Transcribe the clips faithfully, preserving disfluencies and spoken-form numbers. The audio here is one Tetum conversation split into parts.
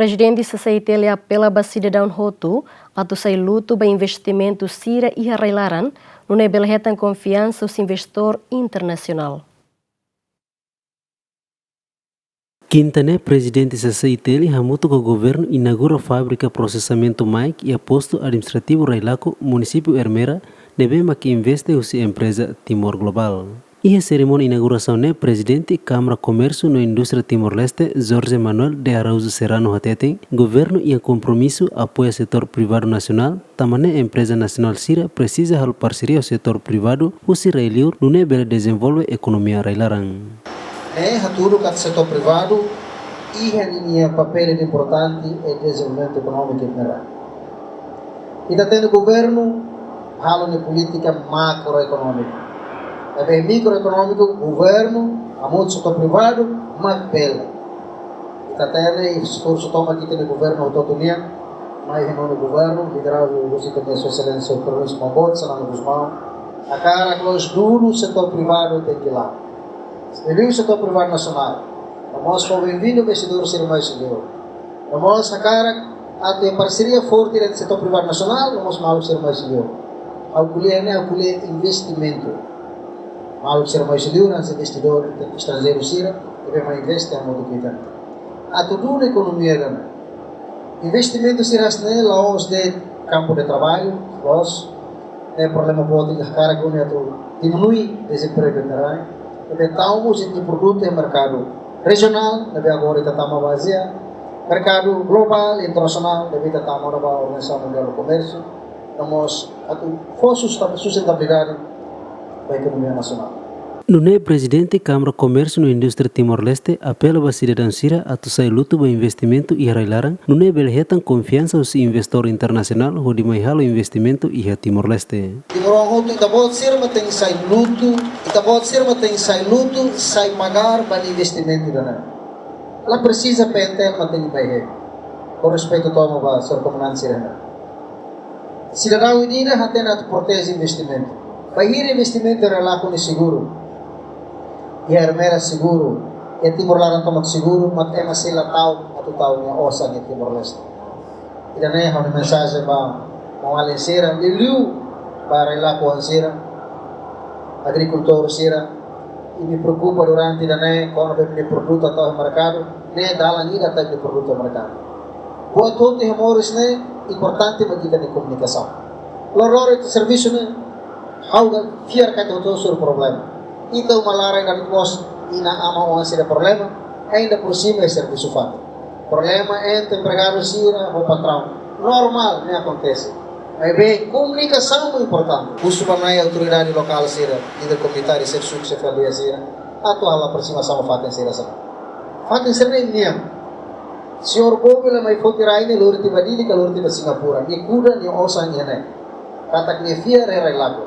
Prezidente C C I T L apela ba sidadaun hotu atu sai lutu ba investimentu sira iha rai-laran, nune'e bele hetan konfiansa husi investidór internasionál. Kinta ne'e, Prezidente C C I T L hamutuk ho governu inaugura fábrika prosesamentu maik iha postu administrativu Railaco, munisípiu Ermera, ne'ebé mak investe husi empreza Timor Global. Iha serimónia inaugurasaun ne'e, Prezidente Kámara Komérsiu no Indústria Timor-Leste, Jorge Manuel de Araújo Serrano hateten, governu iha kompromisu apoia setór privadu nasionál, tanba ne'e empreza nasionál sira presiza halo parseria ho setór privadu husi rai-liur, nune'e bele dezenvolve ekonomia rai-laran. Ne'e hatudu katak setór privadu iha ninia papél importante iha dezenvolvimentu ekonómiku iha rai. Ita hatene governu halo nia polítika makroekonómiku. Maibé mikroekonómiku, governu hamutuk ho setór privadu mak bele. Ita hatene esforsu tomak ita-nia governu hotu-hotu nian, mai iha nono governu, lideradu husi ita-nia Sua Exelénsia Primeiru-Ministru Maubot, Xanana Gusmão, hakarak loos dulu setór privadu tenke la'o. Liuliu setór privadu nasionál. No mós fó benvindu ba investidór sira mai husi liur. No mós hakarak atu parseria forte entre setór privadu nasionál, no mós maluk sira mai husi liur. Ha'u ko'alia ne'e, ha'u ko'alia investimentu. Maluk sira mai husi liur, hanesan investidór estranjeiru sira, ne'ebé mai investe hamutuk ho ita. Atu duni ekonomia ida-ne'e. Investimentu sira hanesan ne'e la'ós de'it kampu de traballu, la'ós, ne'e problema boot ida hakarak duni atu diminui dezempregu iha rai. Ne'ebé tau mós ita-nia produtu iha merkadu rejionál, ne'ebé agora ita tama ba Ázia, merkadu globál, internasionál, ne'ebé ita tama ona ba Organizasaun Mundiál do Komérsiu, no mós atu fó susten-, sustentabilidade ba ekonomia nasionál. Nune'e Prezidente Kámara Komérsiu no Indústria Timor-Leste apela ba sidadaun sira atu sai lutu ba investimentu iha rai-laran, nune'e bele hetan konfiansa husi investidór internasionál hodi mai halo investimentu iha Timor-Leste. Timoroan hotu, ita-boot sira mak tenke sai lutu, ita-boot sira mak tenke sai lutu, sai magar ba investimentu ida-ne'e. La presiza P N T L mak tenke mai hela. Ho respeitu tomak ba señór komandante sira-ne'e. Sidadaun ida-idak hatene atu proteje investimentu. Bainhira investimentu iha Railaco ne'e seguru, iha Ermera seguru, iha Timor laran tomak seguru, mak ema sei la ta'uk atu tau nia osan iha Timor-Leste. Ida-ne'e ha'u-nia mensajen ba maun-alin sira, liuliu ba Railacoan sira, agrikultór sira, imi preokupa durante ida-ne'e kona-ba imi-nia produtu atu tau iha merkadu, ne'e dalan ida atu tau imi-nia produtu iha merkadu. Buat hotu iha moris ne'e importante mak ita-nia komunikasaun. Loroloron ita servisu ne'e, ha'u fiar katak hotu-hotu sira problema. Ita uma laran ida-ne'e mós inan-aman oan sira problema, ainda por cima iha servisu fatin. Problema entre empregadu sira ho patraun. Normál, ne'e akontese. Maibé komunikasaun mak importante. Husu ba nai autoridade lokál sira, líder komunitáriu, xefe suku, xefe aldeia sira, atu halo aprosimasaun ba fatin sira hanesan ne'e. Fatin sira-ne'e nian. Señór Bobi la mai foti rai ne'e lori tiha ba Dili ka lori tiha ba Singapura. Nia kuda nia osan iha ne'e. Katak nia fiar iha Railaco.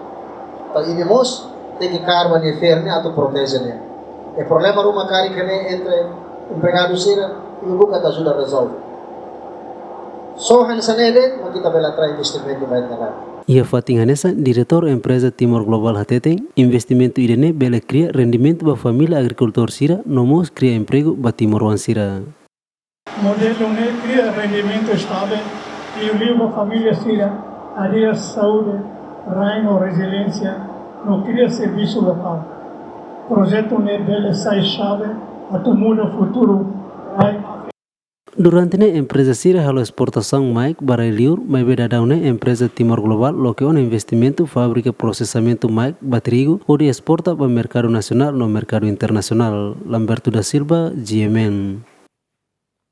Entaun imi mós tenke kaer ba nia fiar ne'e atu proteje nia. E problema ruma karik ne'e entre empregadu sira, imi buka atu ajuda rezolve. Só hanesan ne'e de'it mak ita bele atrai investimentu ba ita-nia rai. Iha fatin hanesan, Diretór Empreza Timor Global hateten, investimentu ida-ne'e bele kria rendimentu ba família agrikultór sira, no mós kria empregu ba timoroan sira. Modelu ne'e kria rendimentu estavel, liuliu ba família sira, área saúde, rai no reziliénsia, no kria servisu lokál. Projetu ne'e bele sai xave atu muda futuru rai. Durante ne'e empreza sira halo esportasaun maik ba rai-liur, maibé daudaun ne'e empreza Timor Global loke ona investimentu fábrika prosesamentu maik ba trigu, hodi esporta ba merkadu nasionál no merkadu internasionál. Lamberto da Silva, G M N.